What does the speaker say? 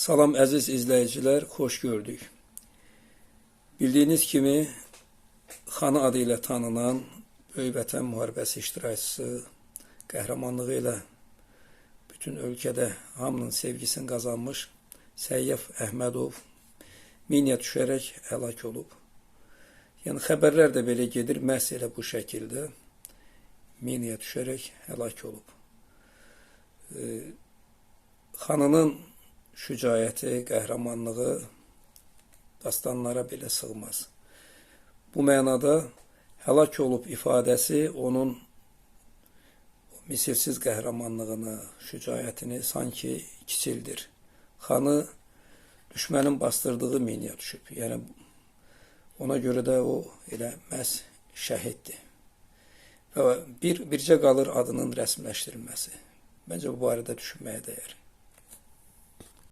Salam əziz izləyicilər, xoş gördük. Bildiyiniz kimi Xanı adı ilə tanınan Böyük Vətən Müharibəsi iştirakçısı, qəhrəmanlığı ilə bütün ölkədə hamının sevgisini qazanmış Səyyaf Əhmədov minaya düşərək həlak olub. Yəni xəbərlər də belə gedir, məhz elə bu şəkildə minaya düşərək həlak olub. Xanının şücaəti, qəhrəmanlığı dastanlara belə sığmaz. Bu mənada həlak olub ifadəsi onun misilsiz qəhrəmanlığını, şücaətini sanki kiçildir. Xanı düşmənin bastırdığı minaya düşüb. Yəni ona görə də o elə məhz şəhiddir. Və bircə qalır adının rəsmiləşdirilməsi. Məncə bu barədə düşünməyə dəyər.